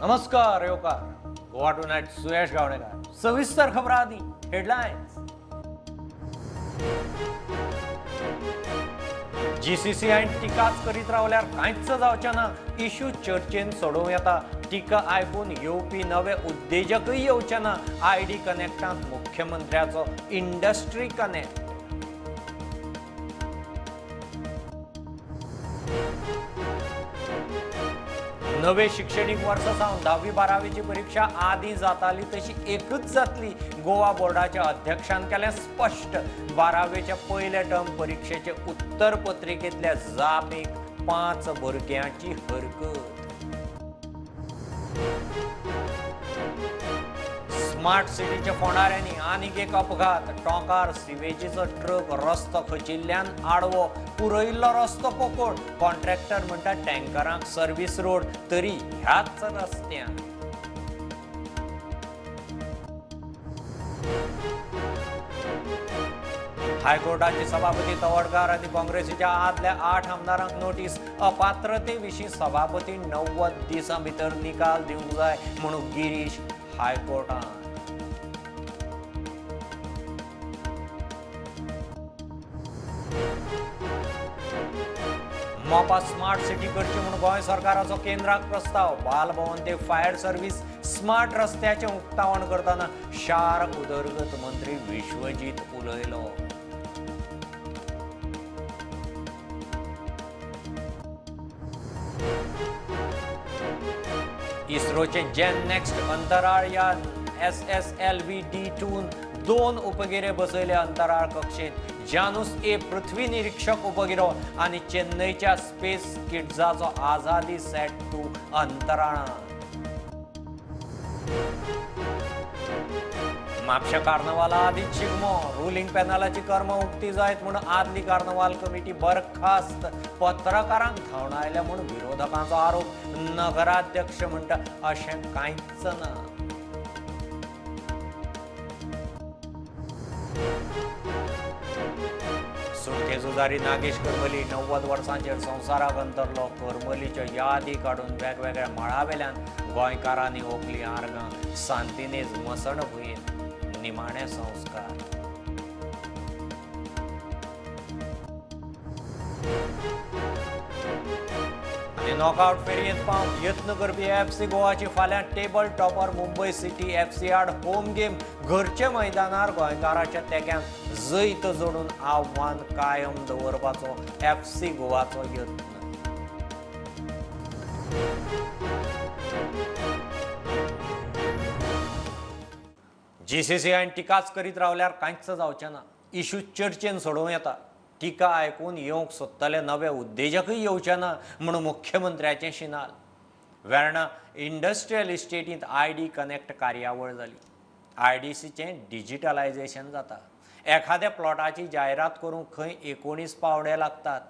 नमस्कार, येवकार. गोवा टुनायट, सुयश गावणेकर. सविस्तर खबरां आदी हेडलायन्स. जीसीसीआयन टिकाच करीत रावल्यार कांयच जावचें ना. इश्यू चर्चेन सोडोवं येता. टिका आयकून येवपी नवे उद्देजकय येवचे ना. आयडी कनेक्टांत मुख्यमंत्र्याचो इंडस्ट्री कनेक्ट. नवे शिक्षणीक वर्सा सावन 10वी 12वीची परीक्षा आदी जाताली तशी एकच जातली. गोवा बोर्डाच्या अध्यक्षान केलें स्पश्ट. 12वेच्या पयल्या टर्म परीक्षेचे उत्तर पत्रिकेंतल्या जापीक 5 भुरग्यांची हरकत. स्मार्ट सिटीच्या फोंडाऱ्यांनी आनीक एक अपघात. टोंकार सिवेजीचो ट्रक रस्तो खचिल्ल्यान आडवो, पुरयिल्लो रस्तो पोकोळ. कॉन्ट्रॅक्टर म्हणटा टँकरांक सर्वीस रोड, तरी ह्याच रस्त्यान. हायकोर्टाचे सभापती तवडकार आनी काँग्रेसीच्या आदल्या 8 आमदारांक नोटीस. अपात्रते विशीं सभापती 90 दिसां भितर निकाल दिवंक जाय म्हणून गिरीश हायकोर्टान. मोपा स्मार्ट सिटी करची म्हूण गोंय सरकाराचो केंद्राक प्रस्ताव. बालभवन ते फायर सर्व्हिस स्मार्ट रस्त्याचें उक्तावण करतना शार उदरगत मंत्री विश्वजीत उलयलो. इस्रोचे जेन नेक्स्ट अंतराळ यान SSLV-D2 2 उपगिरे बसयले अंतराळ कक्षेत. जानूस ए पृथ्वी निरीक्षक उपगिरो आनी चेन्नईच्या स्पेस किड्साचो आझादी सॅट 2 अंतराळांत. म्हापशा कार्नवाला आदींच शिगमो. रुलींग पॅनलाची कर्मां उक्ती जायत म्हूण आदली कार्नवाल कमिटी बरखास्त. पत्रकारांक धांवडायल्या म्हूण विरोधकांचो आरोप. नगराध्यक्ष म्हणटा अशें कांयच ना. सुटके झुजारी नागेश करमली 90 वर्सांचेर संवसाराक अंतरलो. करमलीच्यो यादी काडून वेगवेगळ्या मळावेल्यान गोंयकारांनी ओंपली आर्गां. सांतिनेज मसणभुंयेंत निमाणे संस्कार. आनी नॉकआउट फेरयेंत पावंक यत्न करपी एफसी गोवाची फाल्यां table topper Mumbai city FC आड होम गेम. घरच्या मैदानार गोंयकाराच्या तेंक्यान जैत जोडून आव्हान कायम दवरपाचो एफसी गोवाचो यत्न. जीसीसीआयन टिकाच करीत रावल्यार कांयच जावचें ना. इश्यू चर्चेन सोडोवं येता. टिका आयकून येवंक सोदतले नवे उद्देजकय येवचे ना म्हूण मुख्यमंत्र्याचें शिनाल. वेर्णा इंडस्ट्रियल इस्टेटींत आयडी कनेक्ट कार्यावळ जाली. आयडीसीचें डिजिटलायझेशन जाता. एखाद्या प्लॉटाची जायरात करूंक खंय 19 पावडे लागतात,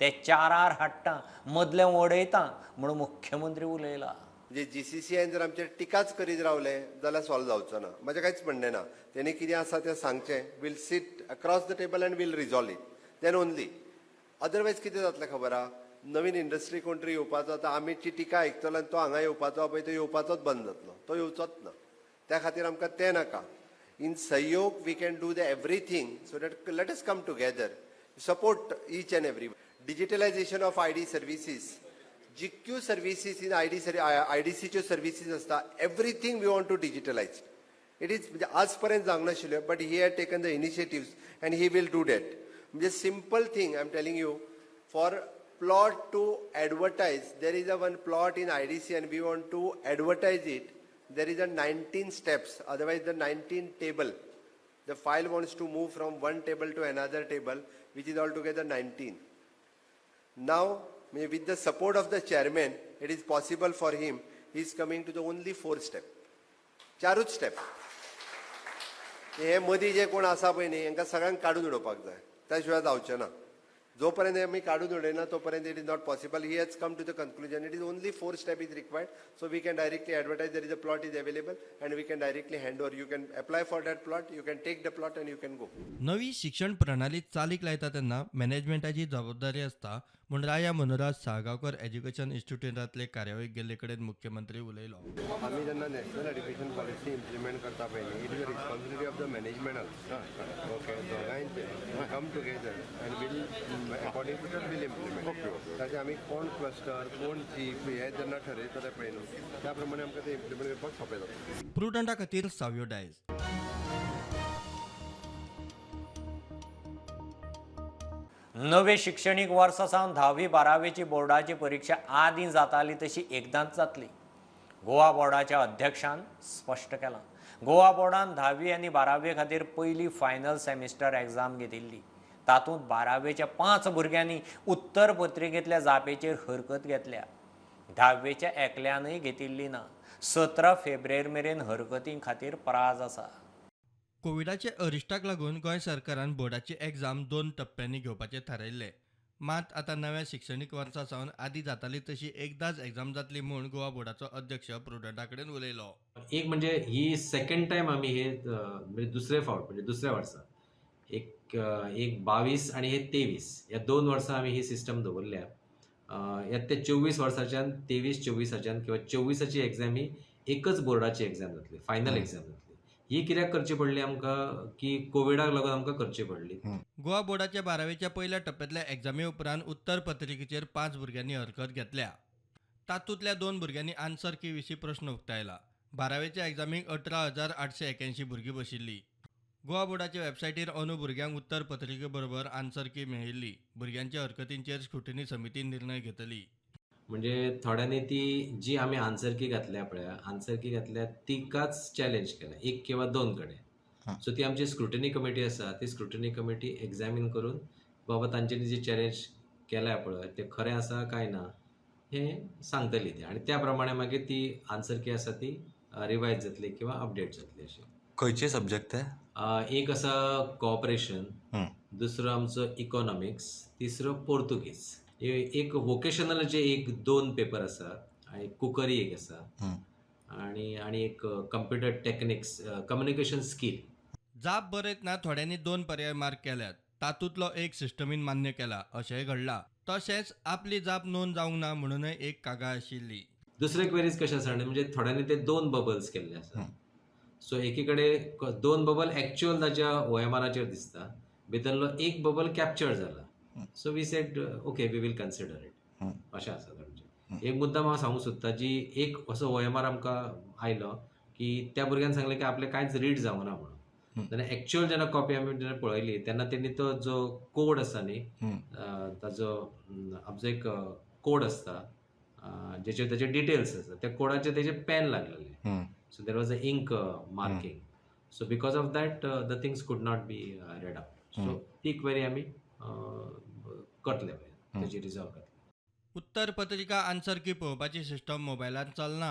ते 4 हाडटा, मदलें वडयता म्हूण मुख्यमंत्री उलयला. म्हणजे जीसीसीआयन जर आमचेर टिकाच करीत रावले जाल्यार सॉल्व जावचो ना. म्हजें कांयच म्हणणें ना. तेणी कितें आसा तें सांगचें. We'll sit across the table and we'll resolve it then only. Otherwise कितें जातलें खबर आहा, नवीन इंडस्ट्री कोण तरी येवपाचो, आतां आमी ती टिका आयकतलो आनी तो हांगा येवपाचो, पळय तो येवपाचोच बंद जातलो, तो येवचोच ना. त्या खातीर आमकां तें नाका. इन सहयोग we can do the everything, so that let us come together, support each and every. Digitalization of ID services, जितक्यो सर्विसीस इन आयडी आयडीसीच्यो सर्विसीस आसता, everything we want to digitalize. It is म्हणजे आज पर्यंत जावंक नाशिल्ल्यो, but he had taken the initiatives and he will do that. म्हणजे simple thing I am telling you, for plot to advertise, there is a one plot in IDC and we want to advertise it, there is a 19 steps, otherwise the 19 table. The file wants to move from one table to another table, which is altogether 19. Now, with the support of the chairman, it is possible for him, he is coming to the only 4 step. 4 step. हे मदीं जे कोण आसा पळय न्ही, हांकां सगळ्यांक काडून उडोवपाक जाय, त्या शिवाय जावचें ना. जोपर्यंत आमी काडून उडयना तोपर्यंत it is not possible. He has come to the conclusion it is only 4 step is required, so we can directly advertise, there is a plot is available and we can directly hand over. You can apply for that plot, you can take the plot and you can go. नवी शिक्षण प्रणाली चालीक लायता तेन्ना मॅनेजमेंटाची जबाबदारी आसता म्हूण राया Manoraj Salgaonkar education इन्स्टिट्यूटांतले कार्यावळीक गेल्ले कडेन मुख्यमंत्री उलयलो. आमी जेन्ना नॅशनल एड्युकेशन पॉलिसी इम्प्लिमेंट करता पळय न्ही, it is a responsibility of the management also, okay? दोगांयचे come together and we'll according to that we'll implement. ताचें आमी कोण क्लस्टर, कोण चीफ हे जेन्ना ठरयतले पळय न्हू, त्या प्रमाणे आमकां तें इम्प्लिमेंट करपाक सोंपें जाता. प्रुडंटा खातीर सावयो डायस. नवे शिक्षणीक वर्सा सावन धावी बारावेची बोर्डाची परिक्षा आदीं जाताली तशी एकदांच जातली. गोवा बोर्डाच्या अध्यक्षान स्पश्ट केलां. गोवा बोर्डान धावी आनी बारावे खातीर पयली फायनल सेमिस्टर एग्जाम घेतिल्ली. तातूंत बारावेच्या पांच भुरग्यांनी उत्तर पत्रिकेंतल्या जापेचेर हरकत घेतल्या. धावेच्या एकल्यानय घेतिल्ली ना. 17 फेब्रुवारी मेरेन हरकतीं खातीर प्राज आसा. कोविडाचे अरिश्टाक लागून गोंय सरकारान बोर्डाची एग्जाम दोन टप्प्यांनी घेवपाचें थारायल्लें. मात आतां नव्या शिक्षणीक वर्सा सावन आदीं जाताली तशी एकदांच एग्जाम जातली म्हूण गोवा बोर्डाचो अध्यक्ष प्रुडंटा कडेन उलयलो. एक म्हणजे ही सेकंड टायम आमी हे म्हणजे दुसरे फावट, म्हणजे दुसऱ्या वर्सा एक एक 22 आनी हे 23 ह्या 2 वर्सां आमी ही सिस्टम दवरल्या. ह्या ते 24 वर्साच्यान 23 24आच्यान किंवा 24आची एग्जाम ही एकच बोर्डाची एग्जाम जातली, फायनल एग्जाम जातली. ही कित्याक करची पडली आमकां की कोविडाक लागून आमकां करची पडली. गोवा बोर्डाच्या बारावेच्या पयल्या टप्प्यांतल्या एग्जामी उपरांत उत्तर पत्रिकेचेर पांच भुरग्यांनी हरकत घेतल्या. तातूंतल्या दोन भुरग्यांनी आन्सर की विशीं प्रश्न उक्तायला. बारावेच्या एग्जामीक 18,881 भुरगीं बशिल्लीं. गोवा बोर्डाचे वेबसायटीर अंदू भुरग्यांक उत्तर पत्रिके बरोबर आन्सर की मेळिल्ली. भुरग्यांच्या हरकतींचेर स्क्रुटिनी समिती निर्णय घेतली. म्हणजे थोड्यांनी ती जी आमी आन्सर की घातल्या पळय, आन्सर की घातल्या तिकाच चॅलेंज केल्या एक किंवा दोन कडेन. सो ती आमची स्क्रुटिनी कमिटी आसा, ती स्क्रुटिनी कमिटी एग्जामीन करून बाबा तांच्यांनी जी चॅलेंज केल्या पळय तें खरें आसा काय ना हें सांगतली ती आनी त्या प्रमाणे मागीर ती आन्सर की आसा ती रिवायज जातली किंवा अपडेट जातली अशी. खंयचे सब्जेक्ट ते? एक आसा कॉपरेशन, दुसरो आमचो इकॉनॉमिक्स, तिसरो पोर्तुगीज, एक वोकेशनलाचे एक दोन पेपर आसा आनी कुकरी एक आसा आणि आणि एक कंप्युटर टेक्निक्स, कम्युनिकेशन स्कील. जाप बरयतना थोड्यांनी दोन पर्याय मार्क केल्यात. तातूंतलो एक सिस्टमीन मान्य केला अशेंय घडलां. तशेंच आपली जाप नोंद जावंक ना म्हणूनय एक कागाळ आशिल्ली. दुसरे क्वेरीज कशें आसा म्हणजे थोड्यांनी ते दोन बबल्स केल्ले आसा. सो एकी कडेन दोन बबल एक्चुअल ताच्या ओएमआराचेर दिसता, भितरलो एक बबल कॅप्चर जाला. So we said, okay, we will consider it. अशें आसा तांचें. एक मुद्दाम हांव सांगूंक सोदता जी एक असो ओएमआर आमकां आयलो की त्या भुरग्यान सांगलें की आपलें कांयच रीड जावना म्हणून. तेन्ना एक्चुअल जेन्ना कॉपी आमी जेन्ना पळयली तेन्ना तेणी तो जो कोड आसा न्ही, ताजो आमचो एक कोड आसता जेचेर ताचे डिटेल्स आसा, त्या कोडाचेर तेजे pen लागलेलें. So there was a ink marking, so because of that the things could not be read out. So ती क्वेरी आमी करतले पळय, तेजी रिजॉल्व करतले. उत्तर पत्रिका आन्सर की पळोवपाची सिस्टम मोबायलार चलना.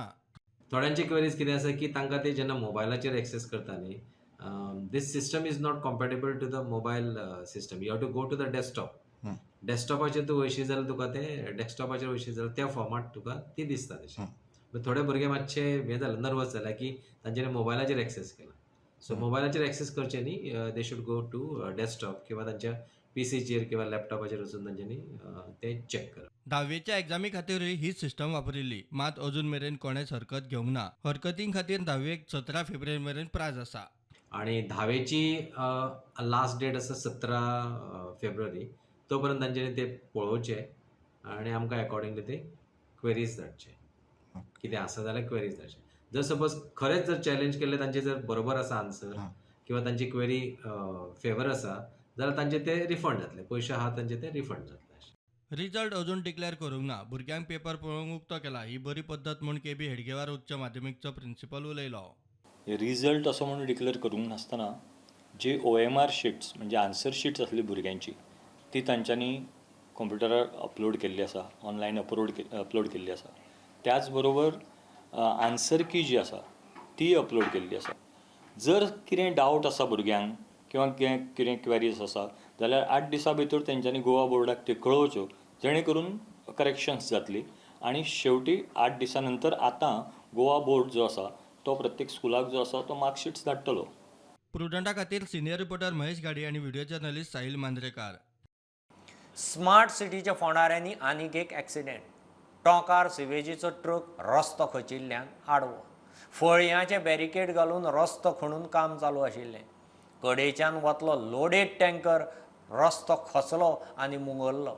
थोड्यांचे क्वेरीज कितें आसा की तांकां ते जेन्ना मोबायलाचेर एक्सेस करता न्ही, this system is not compatible to the mobile system. You have to go to the desktop. डेस्कटॉपाचेर तूं वयशी जाल्यार तुका ते डेस्कटॉपाचेर वयशी जाल्यार त्या फॉर्माट तुका ती दिसता तशें. बट थोडे भुरगे मातशे हें जाले, नर्वस जाले की तांच्यानी मोबायलाचेर एक्सेस केला. सो मोबायलाचेर एक्सेस करचे न्ही, they should go to desktop किंवा तांच्या पीसीचेर किंवा लॅपटॉपाचेर वचून तांच्यांनी ते चॅक करप. धावेच्या एग्जामी खातीरूय हीच सिस्टम वापरिल्ली. मात अजून मेरेन कोणेच हरकत घेवंक ना. हरकतीं खातीर धावेक 17 फेब्रुवारी मेरेन प्राज आसा. आणि धावेची लास्ट डेट आसा 17 फेब्रुवारी. तो पर्यंत तांच्यांनी ते पळोवचे आनी आमकां एकॉर्डिंगली ते क्वेरीज धाडचे. कितें आसा जाल्यार क्वेरीज धाडचे. जर सपोज खरेंच जर चॅलेंज केल्ले तांचे जर बरोबर आसा आन्सर किंवा तांची क्वेरी फेवर आसा जाल्यार तांचे ते रिफंड जातले, पयशे आहा तांचे ते रिफंड जातले अशें. रिजल्ट अजून डिक्लेअर करूंक ना. भुरग्यांक पेपर पळोवंक उक्तो केला ही बरी पद्दत म्हूण के बी हेडगेवार उच्च माध्यमिकचो प्रिन्सिपल उलयलो. रिजल्ट असो म्हणून डिक्लेअर करूंक नासतना जी ओएमआर शिट्स म्हणजे आन्सर शिट्स आसली भुरग्यांची ती तांच्यांनी कंप्युटरार अपलोड केल्ली आसा, ऑनलायन अपलोड केल्ली आसा. त्याच बरोबर आन्सर की जी आसा ती अपलोड केल्ली आसा. जर कितें डावट आसा भुरग्यांक किंवा कितें कितें क्वेरीज आसा जाल्यार 8 दिसां भितर तेंच्यांनी गोवा बोर्डाक त्यो कळोवच्यो, जेणे करून करेक्शन्स जातली. आनी शेवटी 8 दिसां नंतर आतां गोवा बोर्ड जो आसा तो प्रत्येक स्कुलाक जो आसा तो मार्कशीट्स धाडटलो. प्रुडंटा खातीर सिनियर रिपोर्टर महेश गाडी आनी video journalist Sahil Mandrekar. Smart सिटीच्या फोंडाऱ्यांनी आनीक एक ॲक्सिडेंट. टोंकार सिवेजीचो ट्रक रस्तो खचिल्ल्यान आडवो. फळयांचे बॅरिकेड घालून रस्तो खणून काम चालू आशिल्लें. कडेच्यान वतलो लोडेड टँकर रस्तो खचलो आनी मुंगरलो.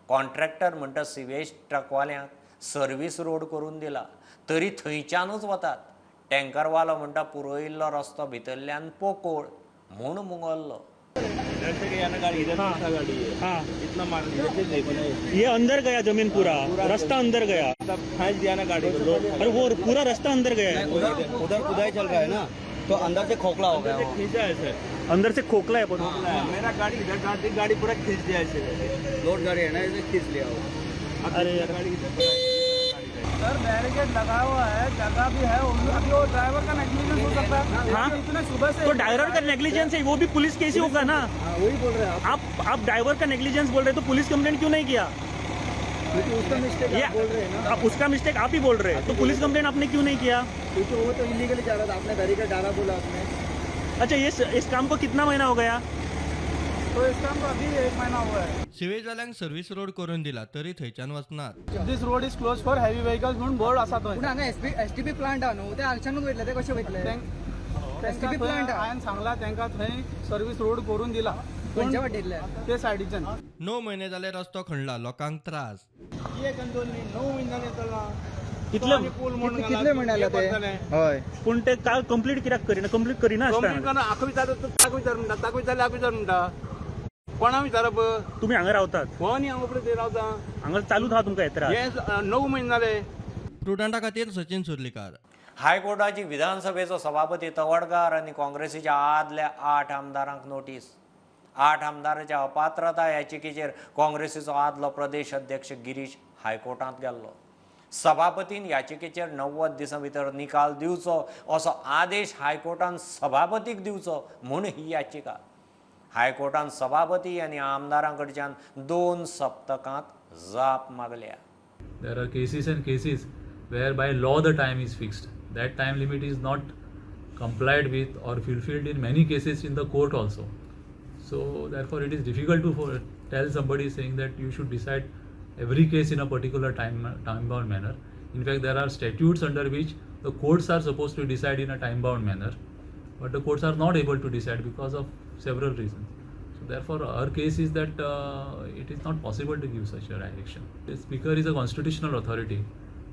कॉन्ट्रॅक्टर म्हणटा सिवेज ट्रकवाल्यांक सर्वीस रोड करून दिला तरी थंयच्यानूच वतात. टँकरवालो म्हणटा पुरयिल्लो रस्तो भितरल्यान पोकोळ म्हूण मुंगरलो. हाँ, इतना मार ये अंदर गया जमीन, पूरा रास्ता अंदर गया, खींच दिया ना गाड़ी को। और वो पूरा रास्ता अंदर गया है। उधर उधर खुदाई चल रहा है ना, तो अंदर से खोखला हो गया वो। खींचा है सर, अंदर से खोखला है पूरा। मेरा गाड़ी इधर गाड़ी गाड़ी पूरा खींच दिया ऐसे, लोड गाड़ी है ना, इसे खींच लिया वो। अरे यार। गाड़ी इधर पड़ा है। सर बैरिकेड लगा हुआ है, जगह भी है, अभी वो ड्राइवर का नेग्लिजेंस हो सकता है। हाँ? इतने सुबह से तो ड्राइवर का नेग्लिजेंस है, वो भी पुलिस केस ही होगा ना। हाँ, वही बोल रहे हैं आप। आप ड्राइवर का नेग्लिजेंस बोल रहे हैं तो पुलिस कंप्लेंट क्यों नहीं किया? क्योंकि उसका मिस्टेक ये आप बोल रहे हैं ना। आप उसका मिस्टेक आप ही बोल रहे हैं, तो पुलिस कंप्लेंट आपने क्यों नहीं किया? क्योंकि वो तो इलीगली जा रहा था, आपने बैरिकेड डाला बोला आपने। अच्छा, ये इस काम को कितना महीना हो गया? तो इस काम को अभी एक महीना हुआ है। सिवेजवाल्यांक सर्वीस रोड करून दिला तरी थंयच्यान वचनात। This road is close for heavy vehicles म्हणून बोर्ड आसा थंय। पूण हांगा एस टी पी प्लांट आहा न्हू, ते हांगच्यानूच वयतले, ते कशे वयतले? तांकां STP plant आहा। हांवें सांगला तांकां थंय सर्वीस रोड करून दिला, पूण खंयच्या वाटेंतल्यान? ते सायडीच्यान। 9 म्हयने जाले रस्तो खणला, लोकांक त्रास। एक आनी दोन न्ही, 9 म्हयने जाले चलला। कितले पूल म्हणून कितले म्हयने जाले ते? हय। पूण ते काल कंप्लीट कित्याक करिना? कंप्लीट करिना कंप्लीट आसतना करून आख विचारता तो ताक विचार म्हणटा, ताक विचारले आख विचार म्हणटा, कोणा विचारप? तुम्ही हांगा रावतात? हो न्ही, हांगा पळय रावता। हांगा चालूच आहा तुमकां हे त्रास? हे 9 म्हयने जाले। प्रुडंटा खातीर सचिन सुर्लीकार। हायकोर्टाची विधानसभेचो सभापती तवडकार आनी काँग्रेसीच्या आदल्या 8 आमदारांक नोटीस. 8 आमदाराच्या अपात्रता याचिकेचेर काँग्रेसीचो आदलो प्रदेश अध्यक्ष गिरीश हायकोर्टांत गेल्लो. सभापतीन याचिकेचेर 90 दिसां भितर निकाल दिवचो असो आदेश हायकोर्टान सभापतीक दिवचो म्हूण ही याचिका. हायकोर्टान सभापती आनी आमदारां कडच्यान 2 सप्तकांत जाप मागल्या. There are cases and cases where by law the time is fixed. That time limit is not complied with or fulfilled in many cases in the court also. So therefore it is difficult to tell somebody saying that you should decide every case in a particular time bound manner. In fact, there are statutes under which the courts are supposed to decide in a time bound manner, but the courts are not able to decide because of several reasons. So therefore our case is that it is not possible to give such a direction. The Speaker is a constitutional authority.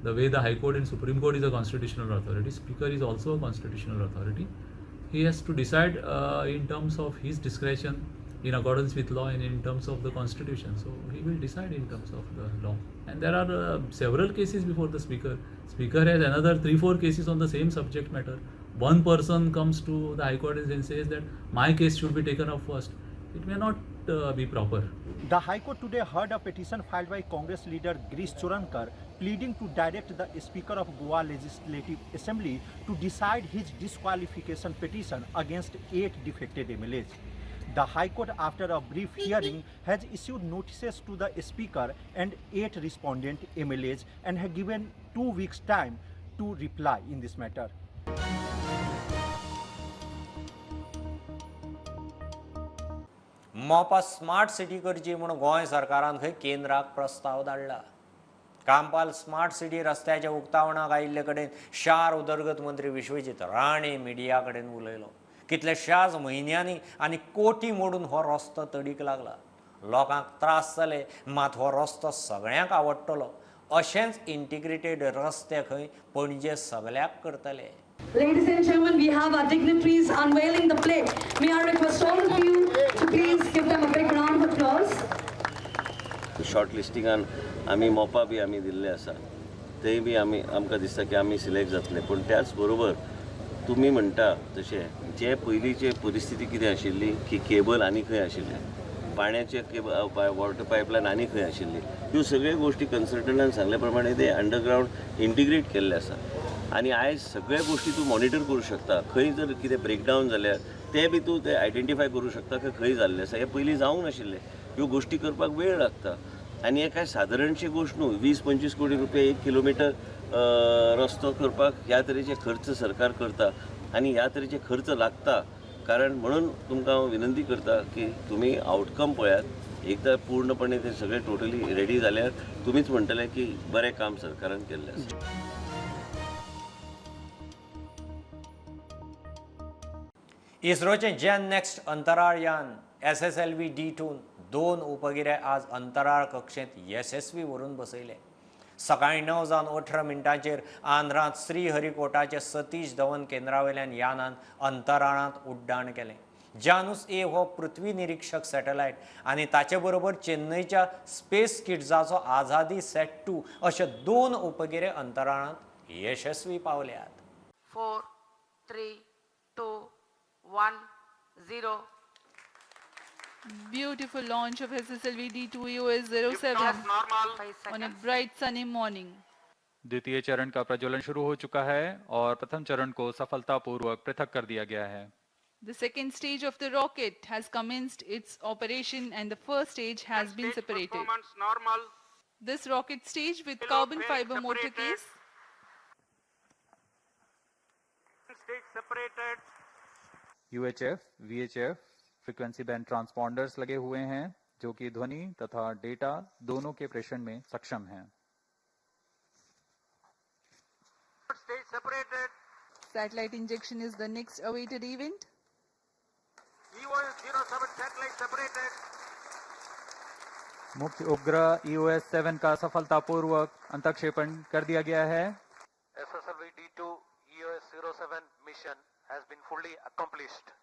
The way the High Court and Supreme Court is a constitutional authority, Speaker is also a constitutional authority. He has to decide in terms of his discretion, in accordance with law and in terms of the constitution. So he will decide in terms of the law. And there are several cases before the Speaker. Speaker has another 3-4 cases on the same subject matter. One person comes to the High Court and says that my case should be taken up first. It may not be proper. The High Court today heard a petition filed by Congress leader Girish Chodankar pleading to direct the Speaker of Goa Legislative Assembly to decide his disqualification petition against 8 defected MLAs. The High Court, after a brief hearing, has issued notices to the Speaker and 8 respondent MLAs and has given 2 weeks' time to reply in this matter. Mopa smart city करची म्हूण गोंय सरकारान खंय केंद्राक प्रस्ताव धाडला. Campal smart city रस्त्याच्या उक्तावणाक आयिल्ले कडेन शार उदरगत मंत्री विश्वजीत राणे मिडिया कडेन उलयलो. कितल्याशाच म्हयन्यांनी आनी कोटी मोडून हो रस्तो तडीक लागला. लोकांक त्रास जाले, मात हो रस्तो सगळ्यांक आवडटलो. अशेंच इंटिग्रेटेड रस्ते खंय पणजे सगळ्याक करतले. Ladies and gentlemen, we have our dignitaries unveiling the plaque. May I request all of you to please give them a big round of applause. Short लिस्टिंगान आमी मोपा बी आमी दिल्ले आसा, तेय बी आमी आमकां दिसता की आमी सिलेक्ट जातले. पूण त्याच बरोबर तुमी म्हणटा तशें जे पयलींचे परिस्थिती कितें आशिल्ली की केबल आनी खंय आशिल्लें, पाण्याचे केबल वॉटर पायपलायन आनी खंय आशिल्ली, ह्यो सगळ्यो गोश्टी कन्सल्टंटान सांगल्या प्रमाणे ते अंडरग्रावंड इंटिग्रेट केल्ले आसा. आनी आयज सगळ्या गोश्टी तूं मॉनिटर करूं शकता. खंय जर कितें ब्रेकडावन जाल्यार तें बी तूं तें आयडेंटिफाय करूं शकता की खंय जाल्लें आसा. हें पयलीं जावंक नाशिल्लें. ह्यो गोश्टी करपाक वेळ लागता आनी हें कांय सादारणशी गोश्ट न्हू. 20-25 कोटी रुपया 1 किलोमिटर रस्तो करपाक ह्या तरेचे खर्च सरकार करता आनी ह्या तरेचे खर्च लागता. कारण म्हणून तुमकां हांव विनंती करता की तुमी आवटकम पळयात एकदां पूर्णपणे ते सगळे टोटली रेडी जाल्यार तुमीच म्हणटले की बरें काम सरकारान केल्लें आसा. इस्रोचें जेन नेक्स्ट अंतराळ यान SSLV D2 दोन उपगिरे आज अंतराळ कक्षेंत येसस्वी व्हरून बसयले. सकाळीं 9:18 आंध्रांत श्रीहरिकोटाचे सतीश धवन केंद्रावेल्यान यानान अंतराळांत उड्डाण केलें. जानूस ए हो पृथ्वी निरीक्षक सॅटेलायट आनी ताचे बरोबर चेन्नईच्या स्पेस किड्साचो आझादी सॅट 2 अशे दोन उपगिरे अंतराळांत यशस्वी पावल्यात. 4 3 2 1 0. Beautiful launch of SSLV D2 EOS 07 on a bright sunny morning. द्वितीय चरण का प्रज्वलन शुरू हो चुका है और प्रथम चरण को सफलतापूर्वक पृथक कर दिया गया है. The second stage of the rocket has commenced its operation and the first stage has been separated. Normal. This rocket stage with carbon fiber motor case. Stage separated. UHF, VHF frequency band transponders लगे हुए हैं जो कि ध्वनि तथा data दोनों K प्रेषण में सक्षम हैं. Stage separated. Satellite injection is the next awaited event. EOS 07 satellite separated. मुख्य उपग्रह EOS 7 का सफलतापूर्वक अंतःक्षेपण कर दिया गया है. SSLV D2 EOS 07 mission has been fully accomplished.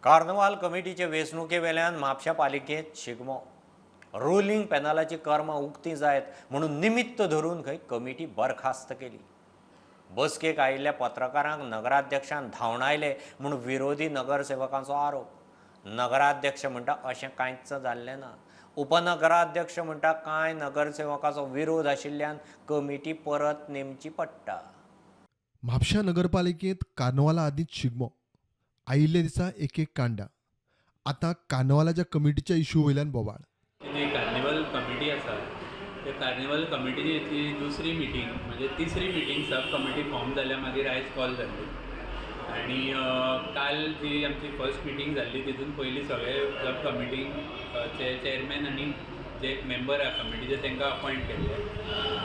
Carnival कमिटीचे वेंचणुके वेल्यान म्हापशा पालिकेंत शिगमो. रुलिंग पॅनलाची कर्मां उक्ती जायत म्हणून निमित्त धरून खंय कमिटी बरखास्त केली. बसकेक आयिल्ल्या पत्रकारांक नगराध्यक्षान धांवडायले म्हूण विरोधी नगरसेवकांचो आरोप. नगराध्यक्ष म्हणटा अशें कांयच जाल्लें ना. उपनगराध्यक्ष म्हणटा कांय नगरसेवकाचो विरोध आशिल्ल्यान कमिटी परत नेमची पडटा. म्हापशा नगरपालिकेंत कार्नवाला आदींच शिगमो. आयिल्ल्या दिसा एक एक कांडा. आतां कार्नवालाच्या कमिटीच्या इशू वयल्यान बोवाळ. जी कार्निवल कमिटी आसा त्या कार्निवल कमिटीची दुसरी मिटींग म्हणजे तिसरी मिटींग सब कमिटी फॉर्म जाल्या मागीर आयज कॉल जाल्ली आनी काल जी आमची फर्स्ट मिटींग जाल्ली तितून पयलीं सगळे सब कमिटीचे चेअरमॅन आनी जे मेंबर आहा कमिटीचे तांकां अपॉयंट केल्ले.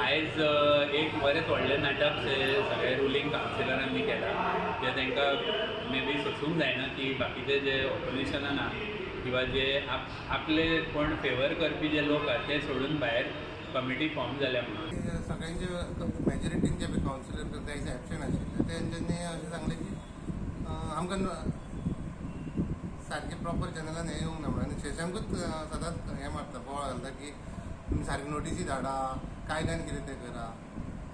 आयज एक बरेंच व्हडलें नाटक सगळे रुलिंग कावन्सिलरांनी केलां जें तांकां मे बी सोसूंक जायना की बाकीचे जे ऑपोजिशनान आहा किंवा जे आपले कोण फेवर करपी जे लोक आहा ते सोडून भायर कमिटी फॉर्म जाल्या म्हणून. सगळ्यांचे मेजॉरिटीन जे कावन्सिलर तांचे एबसेंट आशिल्ले तेंच्यांनी अशें सांगलें की आमकां सारकें प्रॉपर चॅनलान हें येवंक ना म्हणून आनी शशांकूच सदांच हें मारता बोवाळ घालता की तुमी सारकी नोटीसी धाडा कायद्यान कितें तें करा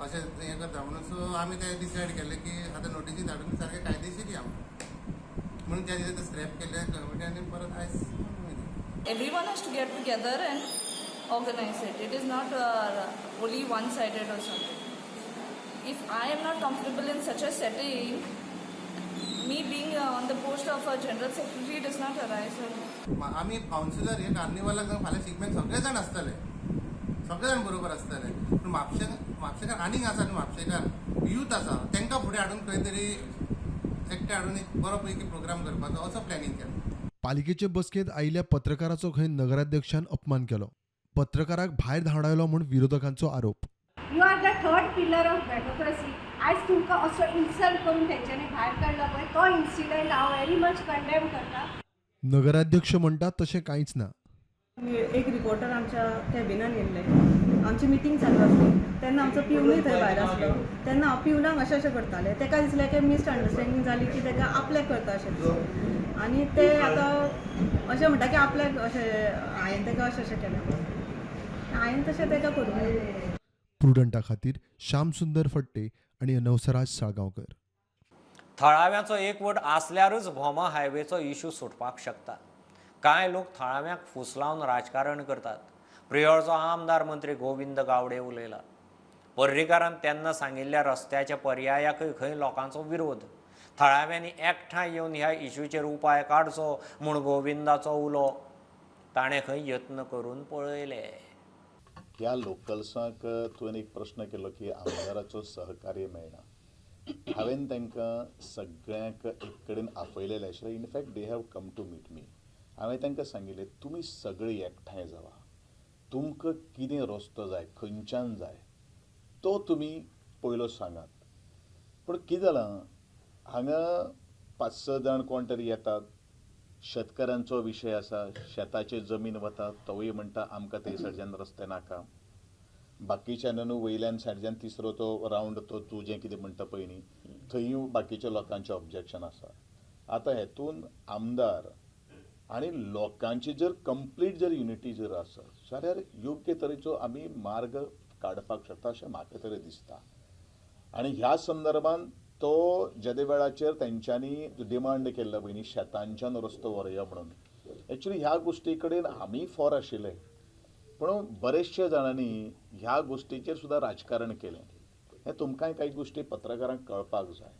अशें हें करता म्हणून. सो आमी तें डिसायड केलें की आतां नोटीसी धाडून सारकें कायदेशीर या म्हणून त्या दिसा तें स्क्रॅप केलें कमिटी आनी परत आयज. Everyone has to get together and organize it. It is not only one-sided or something. If I am not comfortable in such a setting, me being on the post of a general secretary does not arise. आमी councillor हे कार्निवालाक फाल्यां शिगम्याक सगळे जाण आसतले, सगळे जाण बरोबर आसतले, पूण म्हापशेकार आनीक आसा न्हू, म्हापशेकार यूथ आसा तांकां फुडें हाडून खंय तरी एकटे हाडून एक बरो पैकी प्रोग्राम करपाचो असो प्लॅनिंग केला. पालिकेचे बसकेंत आयिल्ल्या पत्रकाराचो खंय नगराध्यक्षान अपमान केलो. पत्रकाराक भायर धांवडायलो म्हूण विरोधकांचो आरोप. You are the third pillar of democracy. आयज तुमकां असो इन्सल्ट करून तेंच्यांनी भायर काडला पळय तो इन्सिडंट हांव व्हेरी मच कंडेम करता. नगराध्यक्ष म्हणटा तशें कांयच ना. एक रिपोर्टर आमच्या कॅबिनान येयल्ले, आमची मिटींग चालू आसली तेन्ना आमचो पिवनूय थंय भायर आसलो तेन्ना हांव पिवनाक अशें अशें करतालें. ताका दिसलें की मिसअंडरस्टँडींग जाली की ताका आपल्याक करता अशें दिसलें आनी ते आतां अशें म्हणटा की आपल्याक अशें हांवें ताका अशें अशें केलें, हांवें तशें ताका करूंक ना. प्रुडंटा खातीर श्यामसुंदर फट्टे आनी नवसराज साळगांवकर. थळाव्यांचो एकवट आसल्यारच भोमा हायवेचो इशू सुटपाक शकता. कांय लोक थळाव्यांक फुसलावन राजकारण करतात. प्रियोळचो आमदार मंत्री गोविंद गावडे उलयला. पर्रीकारान तेन्ना सांगिल्ल्या रस्त्याच्या पर्यायाकय खंय लोकांचो विरोध. थळाव्यांनी एकठांय येवन ह्या इशूचेर उपाय काडचो म्हूण गोविंदाचो उलो. ताणें खंय यत्न करून पळयले. ह्या लोकल्सांक तुवें एक प्रश्न केलो की आमदाराचो सहकार्य मेळना. हांवें तांकां सगळ्यांक एक कडेन आपयलेलें आशिल्लें. In fact they have come to meet me. हांवें तांकां सांगिल्लें तुमी सगळीं एकठांय जावा, तुमकां कितें रस्तो जाय, खंयच्यान जाय तो तुमी पयलो सांगात. पूण कितें जालां, हांगा 5-6 जाण कोण तरी येतात, शेतकारांचो विशय आसा, शेताचेर जमीन वता, तोवूय म्हणटा आमकां ते सायडच्यान रस्ते नाका. बाकीच्यान न्हू वयल्यान सायडच्यान तिसरो तो रावंड तो तूं जें कितें म्हणटा पळय न्ही, थंयूय बाकीच्या लोकांचें ऑब्जेक्शन आसा. आतां हेतून आमदार आनी लोकांची जर कंप्लीट जर युनिटी जर आसत जाल्यार योग्य तरेचो आमी मार्ग काडपाक शकता अशें म्हाका तरी दिसता. आनी ह्या संदर्भान तो जेदे वेळाचेर तेंच्यांनी डिमांड केल्लो पळय न्ही शेतांच्यान रस्तो व्हरया म्हणून, एक्चुली ह्या गोश्टी कडेन आमी फॉर आशिल्ले, पूण बरेचशे जाणांनी ह्या गोश्टीचेर सुद्दां राजकारण केलें. हें तुमकांय कांय गोश्टी पत्रकारांक कळपाक जाय.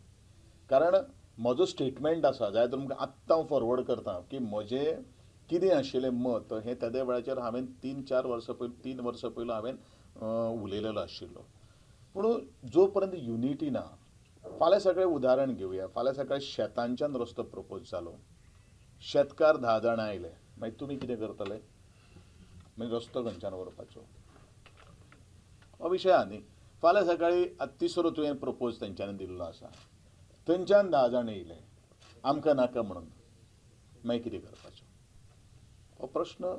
कारण म्हजो स्टेटमेंट आसा जाल्यार तुमकां आत्तां हांव फॉरवर्ड करता की म्हजें कितें आशिल्लें मत हें तेद्या वेळाचेर हांवें 3-4 वर्सां पयलीं 3 वर्सां पयलीं हांवें उलयलेलो आशिल्लो. पूण जो पर्यंत युनिटी ना, फाल्यां सगळें उदाहरण घेवया, फाल्यां सकाळीं शेतांच्यान रस्तो प्रपोज जालो, शेतकार 10 जाणां आयले, मागीर तुमी कितें करतले? मागीर रस्तो खंयच्यान व्हरपाचो हो विशय आहा न्ही. फाल्यां सकाळीं तिसरो तुवें प्रपोज तेंच्यांनी दिल्लो आसा, थंयच्यान 10 जाण येयले आमकां नाका म्हणून, मागीर कितें करपाचें? हो प्रश्न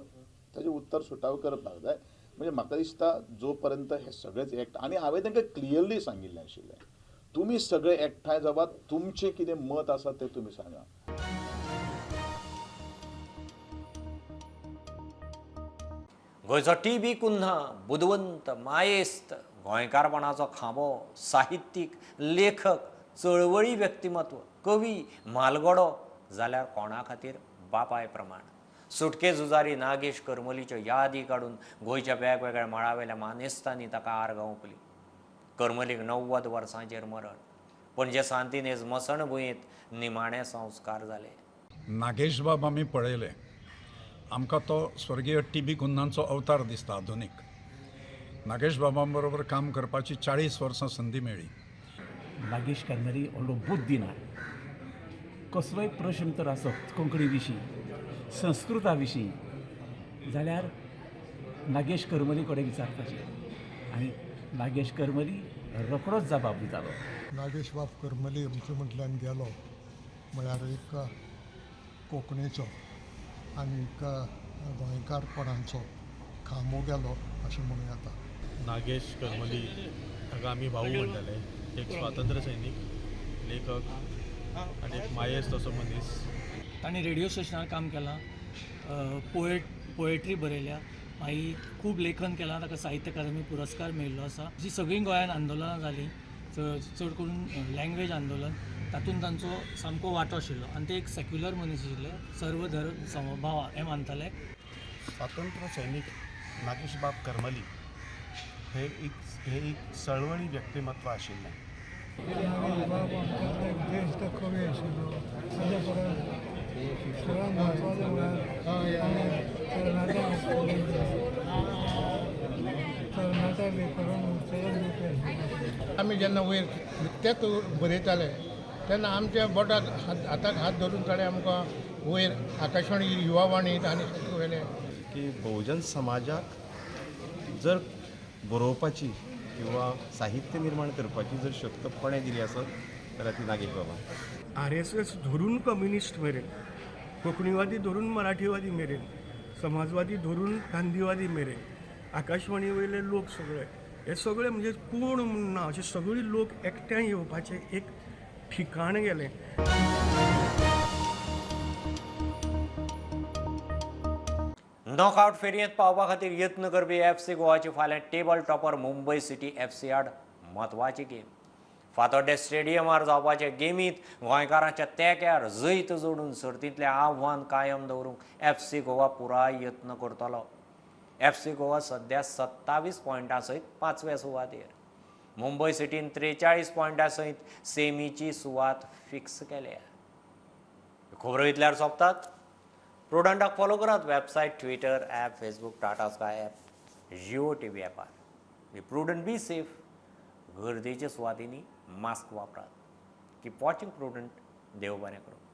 ताजें उत्तर सुटाव करपाक जाय. म्हणजे म्हाका दिसता जो पर्यंत हे सगळेच एकठांय, आनी हांवें तांकां क्लियरली सांगिल्लें आशिल्लें तुमी सगळे एकठांय जावात, तुमचें कितें मत आसा तें तुमी सांगा. गोंयचो टी बी कुन्हा बुदवंत, मायेस्त, गोंयकारपणाचो खांबो, साहित्यीक, लेखक, चळवळी व्यक्तिमत्व, कवी, म्हालगडो जाल्यार कोणा खातीर बापाय प्रमाण. सुटके झुजारी नागेश करमलीच्यो यादी काडून गोंयच्या वेगवेगळ्या मळावेल्या मानेस्तांनी ताका आर्गां ओंपली. करमलीक 90 वर्सांचेर मरण. पणजे सांतिनेज मसणभुंयेंत निमाणे संस्कार जाले. नागेशबाब आमी पळयले, आमकां तो स्वर्गीय टी बी कुन्हांचो अवतार दिसता आधुनीक. नागेश बाबां बरोबर काम करपाची 40 वर्सां संदी मेळ्ळी. नागेश करमली व्हडलो बुद्दी ना, कसलोय प्रश्न तर आसत कोंकणी विशीं, संस्कृता विशीं जाल्यार नागेश करमली कडेन विचारपाचें आनी नागेश करमली रोखडोच जबाब दितालो. नागेश बाब करमली आमचे म्हटल्यान गेलो म्हळ्यार एक कोंकणीचो आनी एक गोंयकारपणाचो खांबो गेलो अशें म्हणूं येता. नागेश करमली हाका आमी भाऊ म्हणटाले, एक स्वातंत्र्य सैनीक, लेखक आनी एक मायेस्त असो मनीस. तांणी रेडियो स्टेशनार काम केलां, पोएट्री बरयल्या, मागीर खूब लेखन केलां, ताका साहित्य अकादमी पुरस्कार मेळिल्लो आसा. जी सगळीं गोंयांत आंदोलनां जालीं, चड करून लँग्वेज आंदोलन, तातूंत तांचो सामको वांटो आशिल्लो आनी ते एक सेक्युलर मनीस आशिल्ले, सर्व धर्म समभाव हें मानताले. स्वातंत्र्य सैनीक नागेशबाब करमली हे एक चळवळी व्यक्तिमत्व आशिल्लें. ज्येश्ठ कवी आशिल्लो, ताच्या परस सगळ्यांत म्हत्वाचें म्हळ्यार तरणाट्या लेखकांक उत्तेजन दिवपी आशिल्लो. आमी जेन्ना वयर निकतेच बरयताले तेन्ना आमच्या बोटाक हाताक हात धरून ताणें आमकां वयर आकाशवाणी युवावाणीत आनी व्हेलें. की बहुजन समाजाक जर बरोवपाची किंवा साहित्य निर्माण करपाची जर शक्त कोणें दिली आसत जाल्यार ती नागेश बाबा. RSS धरून कम्युनिस्ट मेरेन, कोंकणीवादी धरून मराठीवादी मेरेन, समाजवादी धरून गांधीवादी मेरेन, आकाशवाणी वयले लोक सगळे हे सगळे म्हणजे कोण म्हूण ना अशे सगळे लोक एकठांय येवपाचें एक ठिकाण गेलें. नॉकआउट फेरयेंत पावपा खातीर यत्न करपी FC गोवाची फाल्यां table topper Mumbai city FC आड म्हत्वाची गेम. फातोड्डें स्टेडियमार जावपाचे गेमींत गोंयकारांच्या तेंक्यार जैत जोडून सर्तींतलें आव्हान कायम दवरूंक FC Goa पुराय यत्न करतलो. FC Goa सध्या 27 पॉयंटां सयत 5वे सुवातेर, मुंबय सिटीन 43 पॉयंटां सयत सेमीची सुवात फिक्स केल्या. खबरो इतल्यार सोंपतात. प्रुडंटाक फॉलो करात website, Twitter, app, Facebook, Tata Sky app. Jio TV ॲपार. Be Prudent, be safe. गर्देच्या सुवातींनी मास्क वापरात. Keep watching Prudent. देव बरें करूं.